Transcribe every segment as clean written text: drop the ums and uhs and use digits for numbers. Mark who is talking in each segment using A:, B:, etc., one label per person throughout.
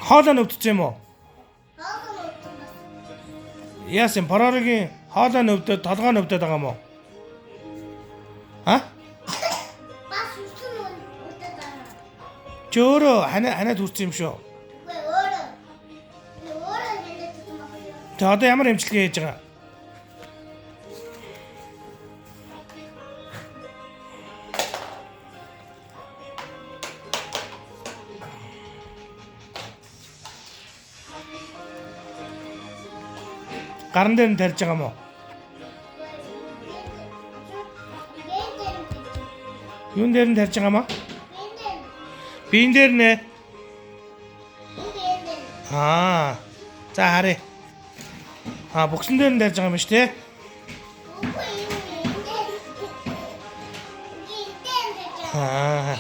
A: Хоолой нүвдсэн юм уу?
B: Хоолой нүвдсэн бас.
A: Яасан Поророгийн хоолой нүвдээд толгой нүвдээд байгаа юм уу? А?
B: Бас үсэн нүвдээд байгаа.
A: Чи өөрөө ханаа ханаад хүрсэн юм шүү.
B: Үгүй өөрөө. Би өөрөө ханаад хүрсэн байхгүй юу?
A: Тэ одоо ямар эмчилгээ хийж байгаа? Гаран дээр нь тарьж байгаа юм уу? Юун дээр нь тарьж байгаа юм аа? Биен дээр нэ. Аа. За харъя. Аа, бөгсөн дээр нь тарьж байгаа юм шүү, тэ? Аа.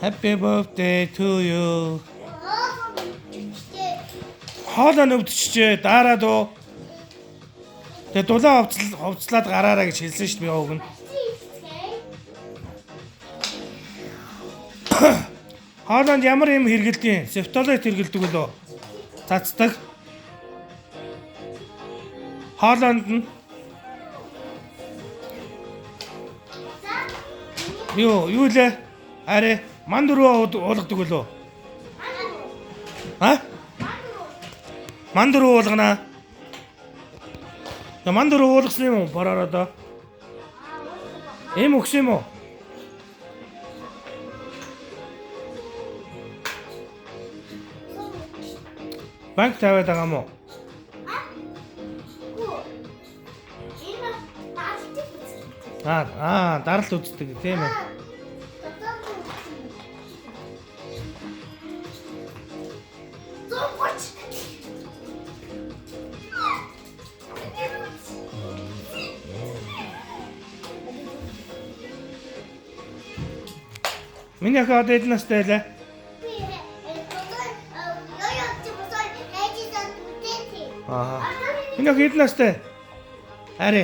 A: Happy birthday to you. Хоолой нүвдчихжээ. Daarаад уу. Тэгээ дулаан хувцал хувцлаад гараараа гэж хэлсэн шүү дээ би уг нь. Хоолойнд ямар юм хэргэлдэв? Сефтолит хэргэлдэг үлээ. Цацдаг. Хоолойнд нь юу лээ? Арэ ман дөрөв уулгадаг үлээ. А? Ман дөрөв уулгана. Я ман дөрөв уулгасан юм уу? Боророо доо. Эм өгсөн юм уу? Банк тавиад байгаа юм уу? Аа, даралт үздэг тийм ээ. Миний охин одоо хэдэн настай байлаа? Аа. Миний охин хэдэн настай? Арэ.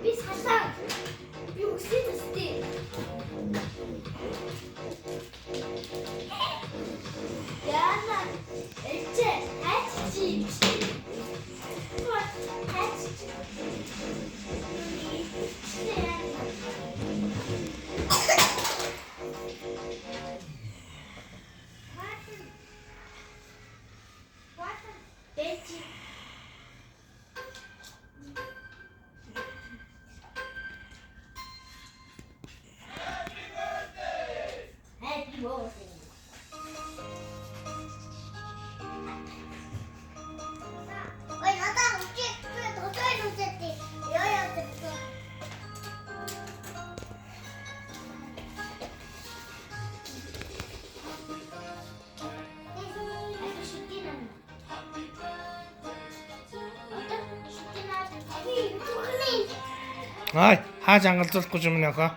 B: Би салаан. Би үсээ төстэй. Яна. Элчэ, хайч чи. Хайч чи. Бэчи. Happy birthday. Ой, надад үгүй тотой нүсэт. Яа яа гэсэн.
A: Ай, хааж ангалзуулахгүй юм миний охин.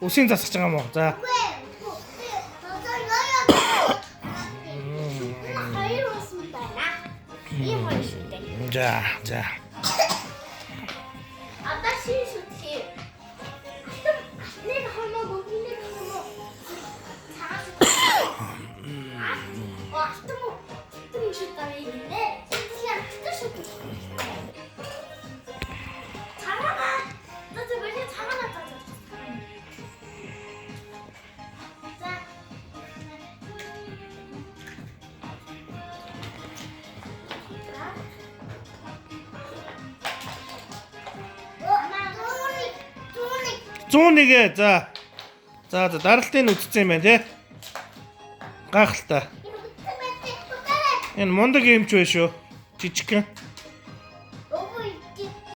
A: Үсийн засах байгаа юм уу? За.
B: Хоёр ус байна. Ийм хоёр шүү дээ.
A: За, за.
B: Одоо шин шүтлээ. Алтан алтныг хамаагүй мөнгөнийг хамаа. Цагаан шүтлээ. Алтан алтан шүт авъя гинэ. Тэгэхээр алтан шүт. Цагаан. За за би цагаан надад за. За.
A: 101 ээ. За. За за даралтыг үтцсэн юм байна тий. Гайхалтай. Энэ мундаг юмч байх шүү. Жижигхэн.